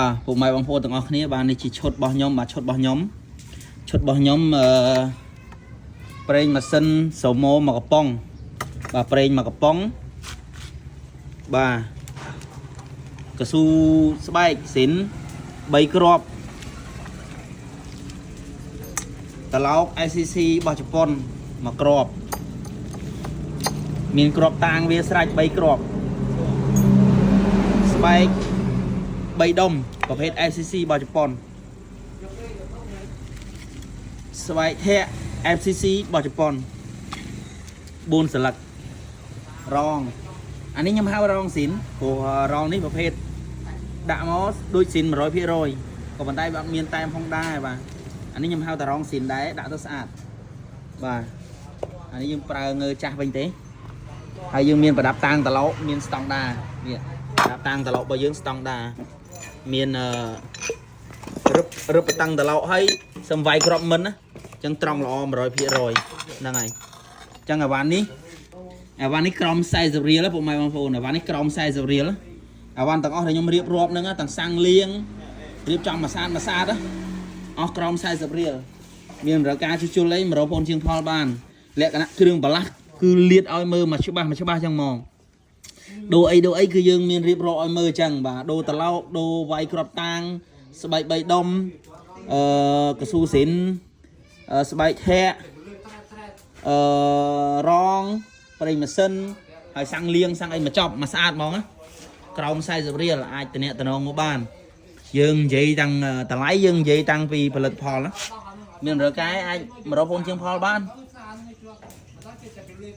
បាទពុកម៉ែបងប្អូនទាំងអស់គ្នាបាទនេះជាឈុតរបស់ខ្ញុំបាទឈុតរបស់ខ្ញុំឈុតរបស់ខ្ញុំអឺប្រេងម៉ាស៊ីនសូម៉ូមកកំប៉ុងបាទប្រេងមកកំប៉ុងបាទកស៊ូស្បែកស៊ីន3គ្រាប់ត្រឡោក SCC របស់ជប៉ុនមួយគ្រាប់មានគ្រាប់តាងវាស្រេច3គ្រាប់ស្បែក 3ដុំប្រភេទ FCC របស់ជប៉ុនស្បែកធាក់ FCC របស់ជប៉ុន4ស្លឹករងអានេះខ្ញុំហៅរងស៊ីនព្រោះរងនេះប្រភេទដាក់មកដូចស៊ីន100%ក៏ប៉ុន្តែវាអត់មានតែមផងដែរបាទអានេះខ្ញុំហៅតែរងស៊ីនដែរដាក់ទៅស្អាតបាទអានេះយើងប្រើងើចាស់វិញទេហើយយើងមានប្រដាប់តាំងតឡោកមានស្តង់ដានេះប្រដាប់តាំងតឡោករបស់យើងស្តង់ដា មានអឺរឹបរឹបបតាំងតឡោកហើយសំវាយក្របមិនណាអញ្ចឹងត្រង់ល្អ100%ហ្នឹងហើយអញ្ចឹងអាវ៉ាន់នេះអាវ៉ាន់នេះក្រោម40រៀលហ៎ពុកម៉ែបងប្អូនអាវ៉ាន់នេះក្រោម40រៀលអាវ៉ាន់ទាំងអស់ដែលខ្ញុំរៀបរាប់ហ្នឹងណាទាំងសាំងលៀងរៀបចំមួយស្អាតមួយស្អាតណាអស់ក្រោម40រៀលមានតម្រូវការជួសជុលអី100បងជាងផលបានលក្ខណៈគ្រឿងបន្លាស់គឺលាតឲ្យមើលមកច្បាស់មកច្បាស់អញ្ចឹងហ្មង ដូរអីដូរអីគឺយើងមានរៀបរាប់ឲ្យមើលអញ្ចឹងបាទដូរត្រឡោកដូរវាយក្របតាងស្បែកបីដុំអឺកស៊ូស៊ីនអឺស្បែកធាក់អឺរងប្រេងម៉ាស៊ីនហើយសាំងលៀងសាំងអីមកចប់មកស្អាតហ្មងណាក្រោម40រៀលអាចតំណតំណងមកបាន យើងនិយាយតាំងតម្លៃយើងនិយាយតាំងពីផលិតផលណាមានរើកែអាច100ពូនជាងផលបាន